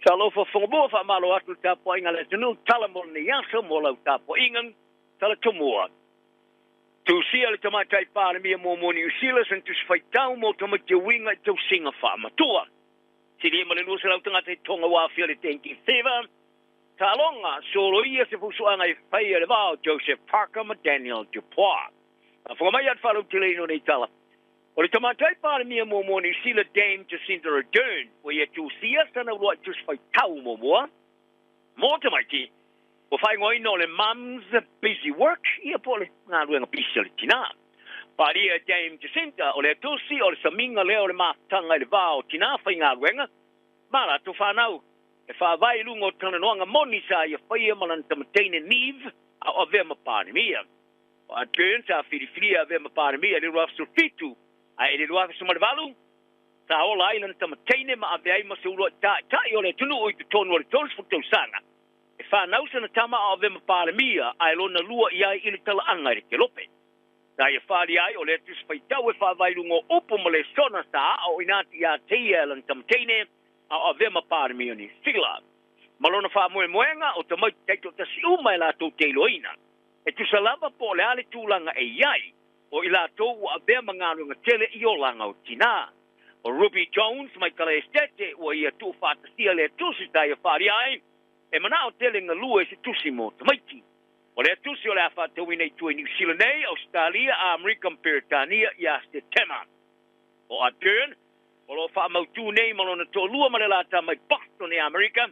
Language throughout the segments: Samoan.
Talofa fongomua whaamalo atu le tapuaiga le atunuu tala mo lenei aso mo lau tapuaiga tala tomua. Tusia le tamaitai Palemia muamua Niu Sila sana tusi faitau mo tamaiti uiga i tausiga faamatua. Silia ma le 200 tagata i Tonga ua aafia le dengue fever. Taaloga soloia se fusuaga e faia le va o Joseph Parker ma Daniel Dupois. Faafofoga mai a le faalauteleina o nei tala. O le tamaitai Palemia muamua Niu Sila Dame Jacinda Ardern ua ia tusia sana uluai tusi faitau muamua mo tamaiti ua faaigoaina o le Mum's Busy Work ia po o le galuega pisi a le tinā. Paria e Dame Jacinda o lea tusi o le samiga lea o le mafutaga i le va o tinā faigaluega ma latou fanau e faavae i luga o talanoaga moni sa ia faia ma lana tamateine Neve a o avea ma Palemia. O Ardern sa filifilia avea ma Palemia i le 2017 ae i le 2018 sa ola ai lana tamateine ma avea ai ma se uluai taitai o le atunuu i totonu o le 30 tausaga e fanau sana tama a o avea ma Palemia ae lona lua i ai i le talaaga i le kelope. Sa ia faaalia ai o lea tusi faitau e faavae i luga o upu ma lesona sa aoaoina atu ia te ia e lana tamateine a o avea ma Palemia o Niu Sila. Ma lona faamoemoega o tamaiti taitoatasi uma e latou te iloaina. E tusa lava po o le a le tulaga e i ai, o i latou ua avea ma galuega tele i olaga o tinā. O Ruby Jones mai Kalaesetete ua ia tuufaatasia lea tusi sa ia faaalia ai, e manao tele galue i se tusi mo tamaiti. O lea tusi o le a faatauina i tua i Niu Sila nei, Ausetalia, Amerika ma Peretania ia Setema. O Ardern, o lo o faamautū nei ma lona toalua ma le lata mai Boston i Amerika,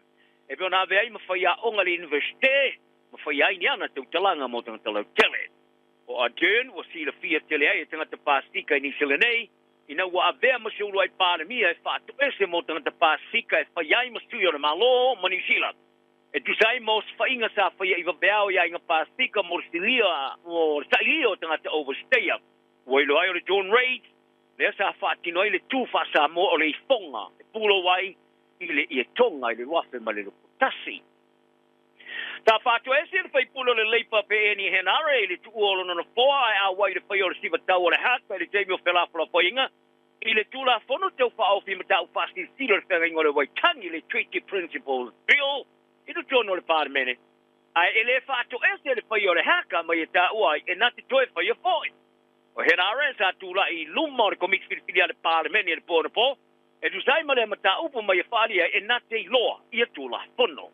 e pei ona ave ai ma faiaoga i le Universite, ma faia ai ni ana tautalaga mo tagata lautele. O Ardern ua silafia tele ai e tagata Pasifika i Niu Sila nei, ina ua avea ma se uluai Palemia e faatoese mo tagata Pasifika e fai ai ma sui o le Malo ma Niu Sila. E tusa ai ma osofaiga sa faia i vaveao i aiga Pasifika mo le silia mo le sailia o tagata overstayer. Ua iloa ai o le Dawn Raids lea sa faatino ai le tū faa-Samoa o le ifoga e pulou ai i le ietoga i le 2021. Sa faatoese le faipule o le Leipa pe Ernie Henare i le tuua o lona nofoa ae auai i le faia o le siva tau o le haka i le taimi o felafolafoaiga i le Tulafono Tau Faaofi Mataupu Faasilasila o le Feagaiga o le Waitangi, le Treaty Principles Bill, i totonu o le Palemene. Ae e le faatoese le faia o le haka ma ia taua ai e na te toe faia foi. O Henare sa tulai i luma o le Komiti Filifili a le Palemene i le po anapo e tusa ai ma lea mataupu ma ia faaalia ai e na te iloa ia Tulafono.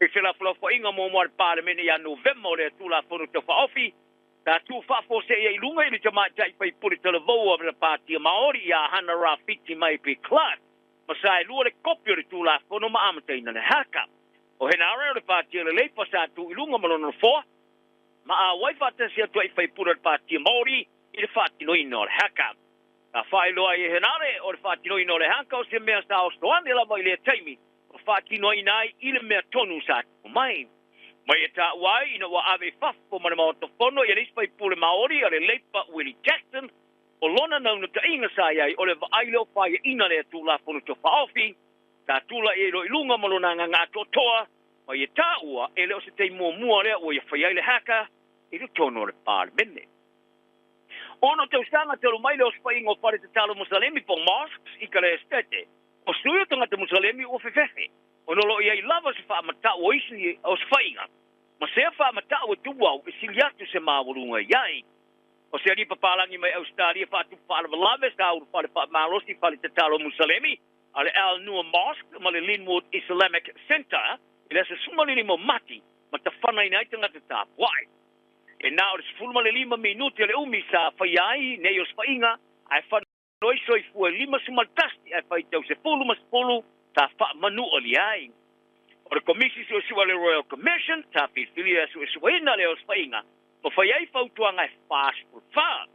I felafolafoaiga muamua a le Palemene ia Novema o lea Tulafono Tau Faaofi, sa tu faafuasei ai i luga i le tamaitai faipule talavou o le Pātia Māori ia Hana Rawhiti Maipi Clark ma saelua le kopi o le Tulafono ma amataina le haka. O Henare o le Pātia o le Leipa sa tu i luga ma lona nofoa ma auai faatasi atu ai i faipule o le Pātia Māori i le faatinoina o le haka. Sa faailoa ai e Henare o le faatinoina o le haka o se mea sa oso ane lava i lea taimi ma faatinoina ai i le mea tonu sa tupu mai. Mai e taua ai ina ua ave i fafo ma le Maota Fono ia le isi faipule Maori a le Leipa Willie Jackson, o lona naunataiga sa i ai o le vaai lea o faiaina lea Tulafono Tau Faaofi sa tulai ai loa i luga ma lona agaga atoatoa ma ia taua e le o se taimi muamua lea ua ia fai ai le haka i totonu o le Palemene. Ono tausaga talu mai le osofaiga o fale tatalo Musalemi po o mosques i Kalaesetete, o sui o tagata Musalemi ua fefefe, ona o lo o i ai lava se faamatau o isi osofaiga ma sea faamatau e tuau e sili atu se maualuga i ai. O se alii papalagi mai Ausetalia faatupu faalavelave sa ulufale faamalosi fale tatalo Musalemi a le Al Noor Mosque ma le Linwood Islamic Centre i le aso 15 o Mati ma tafanaina ai tagata tapuai. E na o le 15 minute o le umi sa faia ai nei osofaiga ae ai soifua e 51 ae faitau 10 ma 10 sa faamanualia ai. O le Komisi Suesue a le Royal Commission sa filifilia e suesueina le osofaiga ma fai ai fautuaga e 44.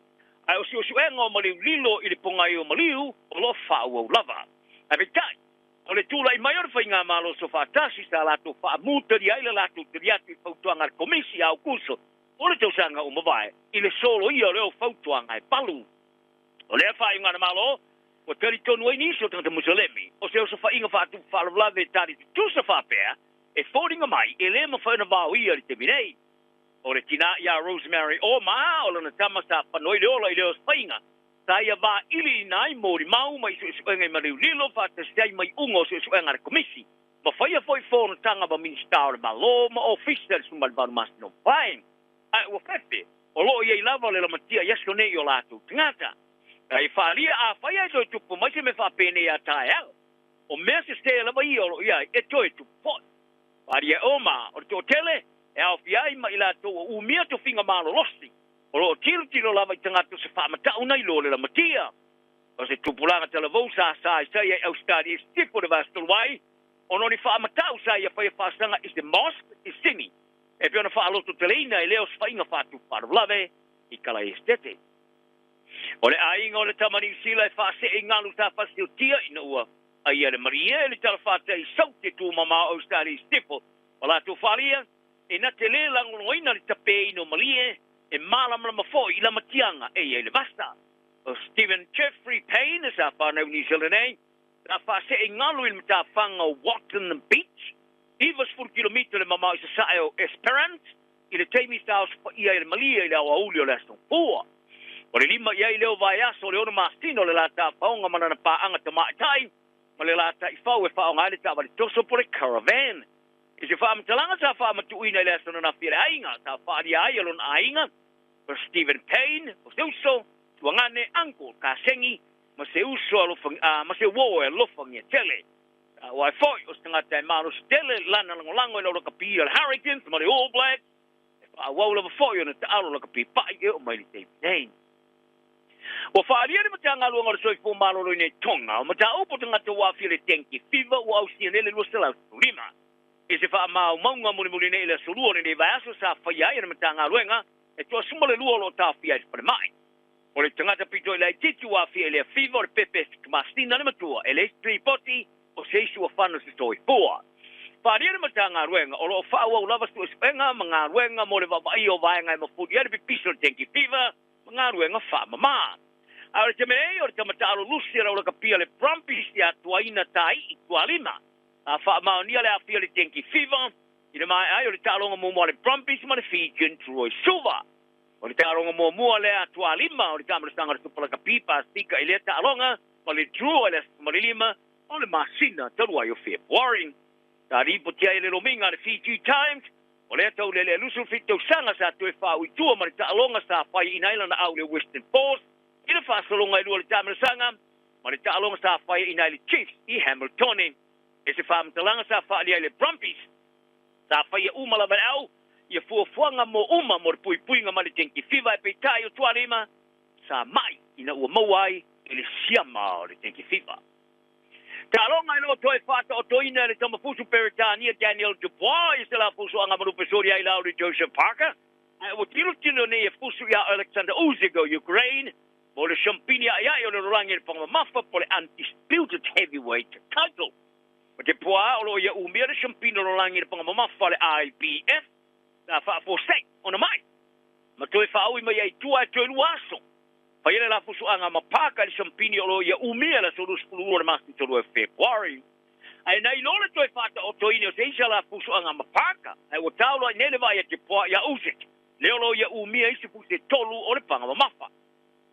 Ae o suesuega o maliu lilo i le pogai o maliu o lo o faaauau lava. Ae peitai, o le tulai mai o le faigamalo sofaatasi sa latou faamutalia ai le latou tali atu i fautuaga a le Komisi ia Aukuso o le tausaga ua mavae i le soloia o lea fautuaga e palu. O lea faaiuga a le Malo, ua talitonu ai nisi o tagata Musalemi, o se osofaiga faatupu faalavelave e tali tutusa faapea, e foliga mai e le mafai ona vaoia i le taimi nei. O le tinā ia Rosemary Omar, o lana tama sa fano ai le ola i le osofaiga, sa ia vailiina ai molimau mai suesuega i maliu lilo faatasi ai maiuga o suesuega a le Komisi. ma faia foi fonotaga ma Minisita o le Malo ma Ofisa i le 18 masina ua mavae. Ae ua fefe, o lo o i ai lava le lamatia i aso nei i o latou tagata. E faaalia afai ae toe tupu mai se mea faapenei a taeao, o mea sese lava ia o lo o i ai e toe tupu foi. Faaalia e Omar, o le toatele e aofia ai ma i latou ua umia tofiga malolosi, o lo o tilotilo lava i tagata o se faamatau nai lo le lamatia. O se tupulaga talavou sa sa i sai ai Ausetalia i Sisifo i le vaiaso talu ai, ona o ni faamatau sa ia faia faasaga i se mosque i Sydney e pei ona faalototeleina e lea osofaiga faatupu faalavelave i Kalaesetete. O le aiga o le tama Niu Sila e faasee i galu sa fasiotia ina ua aia le malie i le talafatai i Saute tumamao o Ausetalia i Sisifo ma latou faaalia e na te le lagolagoina le tapeina o malie e malamalama foi i lamatiaga e i ai le vasa. O Stephen Jeffrey Payne sa fanau i New Zealand nei, sa faasee i galu i le matafaga o Watton Beach, 90 kilomita le mamao i sasae o Esperance, i le taimi sa osofaia ai le malie i le aoauli o le Aso Gafua. O le lima i ai lea o vaiaso o le ono masina o le la tafaoga ma lana paaga tamaitai ma le la taifau e faaaoga ai le taavale toso po o le caravan. I se faamatalaga sa faamatuuina i le aso ananafi e le aiga sa faaalia ai e lona aiga, o Stephen Payne, o se uso, tuagane, uncle, kasegi, ma se uso alofa, ma se uo e alofagia tele. Ua ai foi o se tagata e malosi tele lana lagolago i lau lakapi a le Hurricanes ma le All Blacks, e faaauau lava foi ona taalo lakapi pai e oo mai le taimi nei. Ua faaalia le Matagaluega o le Soifua Maloloina i Tonga o mataupu o tagata ua aafia i le dengue fever ua ausia nei le 215. I se faamaumauga mulimuli nei i le aso Lua o lenei vaiaso sa faia ai e le Matagaluega e toasuma le lua o lo o taofia ai le falemai. O le tagata pito i laitiiti ua aafia i lea fiva o le pepe masina le matua e leai se lipoti o se isi ua fano se soifua. Faaalia le Matagaluega o lo o faaauau lava suesuega ma galuega mo le vaavaaia o vaega e mafuli ai le pipisi o le dengue fever ma galuega faamama. A o le taimi nei o le tama taalo lusi a le aulakapia le Brumbies ia Tuaina Taii Tualima a faamaonia le aafia o le dengue fever i le maea ai o le taaloga muamua a le Brumbies ma le Fijian Drua i Suva. O le taaloga muamua lea a Tualima o le taamilosaga o le Supa Lakapi Pasefika i lea taaloga ma le Drua i le aso 15 o le masina talu ai o Fepuari. Sa lipoti ai e le lomiga a le Fiji Times, o lea taulelea 27 tausaga sa toe faaui i tua ma le taaloga sa faiaina ai lana au i le Western Force i le faasologa e lua o le taamilosaga ma le taaloga sa faiaina ai le Chiefs i Hamiltone. E se faamatalaga sa faaalia ai le Brumbies Sa faia uma lava e au ia fuafuaga mo uma mo le puipuiga mai le dengue fever ae peitai o Tualima sa mai ina ua maua ai i le siama o le dengue fever. Taaloga e le o toe faataotoina e le tamafusu Peretania Daniel Dubois i se la fusuaga malupe soli ai Lauri Joseph Parker ae ua tilotilo nei e fusu ia Alexander Usyk o Ukraine mo le siampini a'ia'i o le lalolagi i le paga mamafa po le Undisputed Heavyweight Title. O te pua o lo o ia umia le siampini o lalolagi i le paga mamafa a le IBF sa faafuasei ona mai ma toe faaui mai ai i tua e toe lua aso. Faia le lafusuaga ma Parker i le siampini o lo o ia umia i le aso 22 o le masina talu ai o Fepuari. Ae na iloa le toe faataotoina o se isi alafusuaga ma Parker, ae ua taula'i nei le vaai a te pua ia Usyk, lea o lo o ia umia isi puse e tolu o le paga mamafa.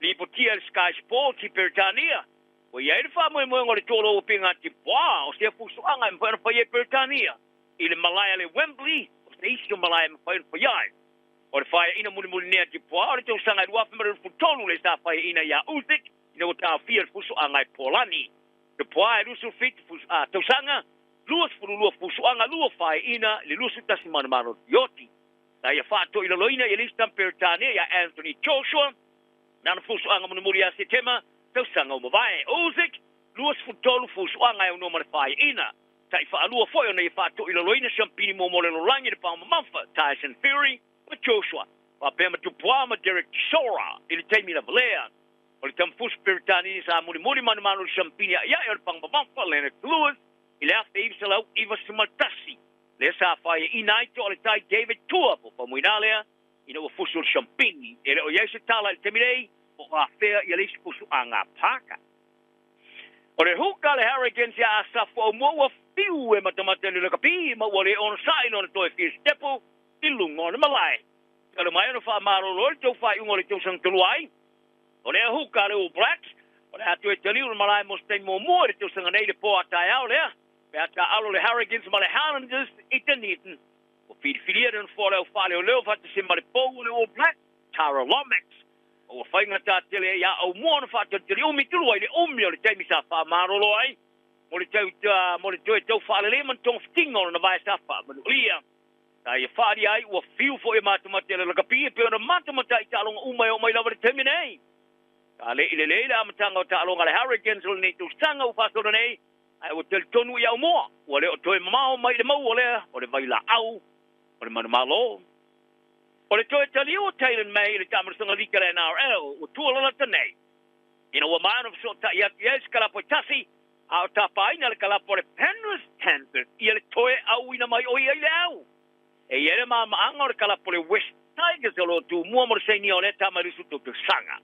Lipotia e le Sky Sports i Peretania, Ua i ai le faamoemoega o le toloupega a Dubois o se fusuaga e mafai ona faia i Peretania i le malae a le Wembley, o se isi o malae e mafai ona faia ai. O le faeaina mulimuli nei a Dubois o le tausaga e 2023 lea sa faeaina ia Usyk ina ua taofia le fusuaga e Polani. Dubois e 27 tausaga, 22 fusuaga, lua faeaina i le 21 manumalo ioki. Sa ia faatoilaloina i Elistan Peretania ia Anthony Joshua, Nana fusuaga mulimuli ia Setema, tausaga ua mavae. Usyk, 23 fusuaga e aunoa ma le faaiaina. Tai faalua foi ona ia faatoilaloina siampini muamua o le lalolagi i le pao mamafa, Tyson Fury ma Joshua, faapea ma Dubois ma Derek Chisora i le taimi lava lea. O le tamafusi Peretania sa mulimuli manumanu i le siampini a'ia'i o le paga mamafa, Lennox Lewis, i le 1991, lea sa faaiaina ai toa le tai David Tua po o Faumuina lea, Ina ua fusu le siampini, e le o i ai se tala i le taimi nei po o afea ia le isi fusuaga pāka. O le huka a le Hurricanes ia Asafu Aumua ua fiu e matamata i le lakapi ma ua le onosai lona toe fia sitepu i luga o le malae. Talu mai ona faamalolo ai le tou faaiuga o le tausaga talu ai, o lea huka a le All Blacks o le a toe taliu le malae mo se taimi muamua i le tausaga nei i le po a taeao lea. Pe a taaalo le Hurricanes ma le Highlanders i Dunedin. Ua filifilia le nofoa o le au faaleoleo faatasi ma le pou o le All Blacks, Tara Lomax. Ma ua faigata tele ia Aumua ona faatalitali umi talu ai le umi o le taimi sa faamalolo ai mo le tau mo le toe tau faalelei ma togafitiga o lona vae sa faamanualia. Sa ia faaalia ai ua fiu foi e matamata i le lakapi e pei ona matamata i taaloga uma e oo mai lava i le taimi nei. Sa le i lelei le amataga o taaloga a le Hurricanes o lenei tausaga ua faasolo nei, ae ua talitonu i Aumua ua le o toe mamao mai i le maua lea o le vailaau o le manumalo. O le toe taliu o Taylan May i le taamalosaga lika le NRL ua tuualalata nei, ina ua maea ona fesootai atu i ai se kalapo e tasi, a o tapaina le kalapo a le Penrith Panthers ia le toe auina mai o ia i le au. E i ai le maamaaga o le kalapo le West Tigers o lo o tumua mo le sainia o lea tama i le 17 tausaga.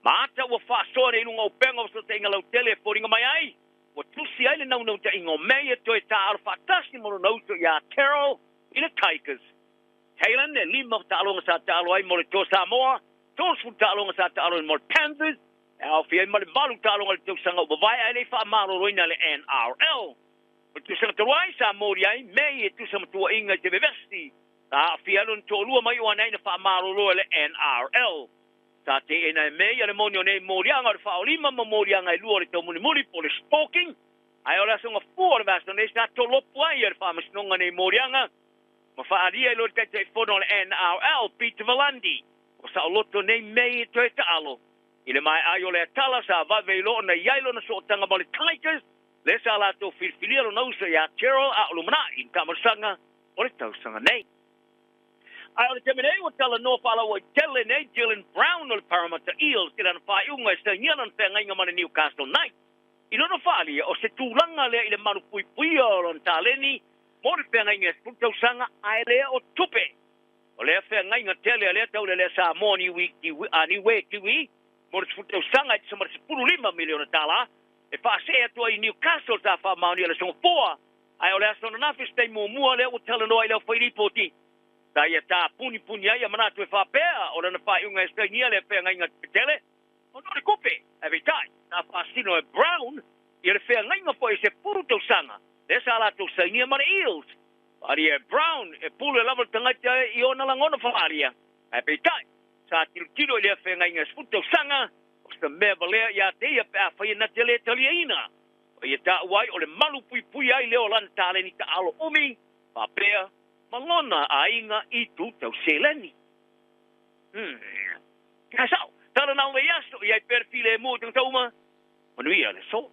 Ma ata ua faasoa nei i luga o upega o fesootaiga lautele e foliga mai ai, ua tusi ai le naunautaiga o May e toe taaalo faatasi ma lona uso ia Terrell i le Tigers. Taylan, e lima taaloga sa taalo ai mo le Toa Samoa, 30 taaloga sa taalo ai mo le Panthers, e aofia ai ma le valu taaloga i le tausaga ua mavae ae le i faamaloloina e le NRL. O le tausaga talu ai sa moli ai May e tusa ma tuuaiga i se vevesi sa aafia ai lona toalua mai o ana na faamalolo e le NRL. Sa teena e May a le moni o nei moliaga o le faaolima ma moliaga e lua o le taumulimuli po o le stalking, ae o le aso gafua o le vaiaso nei sa tolopo ai e le Faamasinoga nei moliaga ma faaalia i lo le Taitaifono o le NRL, Peter V'landys, ua saoloto nei May e toe taalo. I le maea ai o lea tala, sa vave i loa ona i ai lona sootaga ma le Tigers, lea sa latou filifilia lona uso ia Terrell a o lumanai i le taamalosaga o le tausaga nei. Ae o le taimi nei ua talanoa faalauaitele nei Dylan Brown o le Parramatta Eels i lana faaiuga e sainia lana feagaiga ma le Newcastle Knights. I lona faaalia, o se tulaga lea i le malupuipuia o lona taleni mo le feagaiga e 10 tausaga ae le o tupe. O lea feagaiga tele a lea taulelea Samoa Niue Kiwi mo le 10 tausaga e tusa ma le $15 miliona tala e faasee atu ai i Newcastle sa faamaonia i le Aso Gafua, ae o le aso ananafi o se taimi muamua lea ua talanoa ai le aufailipoti. Sa ia tapunipuni ai a manatu e faapea o lana faaiuga e sainia lea feagaiga tele ona o le tupe. Ae peitai, sa faasino e Brown ia le feagaiga foi i se 10 tausaga lea sa latou sainia ma le Eels. Faaalia e Brown e pule lava le tagata i ona lagona faaalia, ae peitai, sa tilotilo i lea feagaiga e 10 tausaga, o se mea valea ia te ia pe afai e na te le taliaina. O ia taua ai o le malu puipui ai lea o lana taleni taalo umi, faapea ma lona aiga i tu tau seleni. Ae sao, tala nao nei aso, i ai pea le filemu i tagata uma, manuia le aso.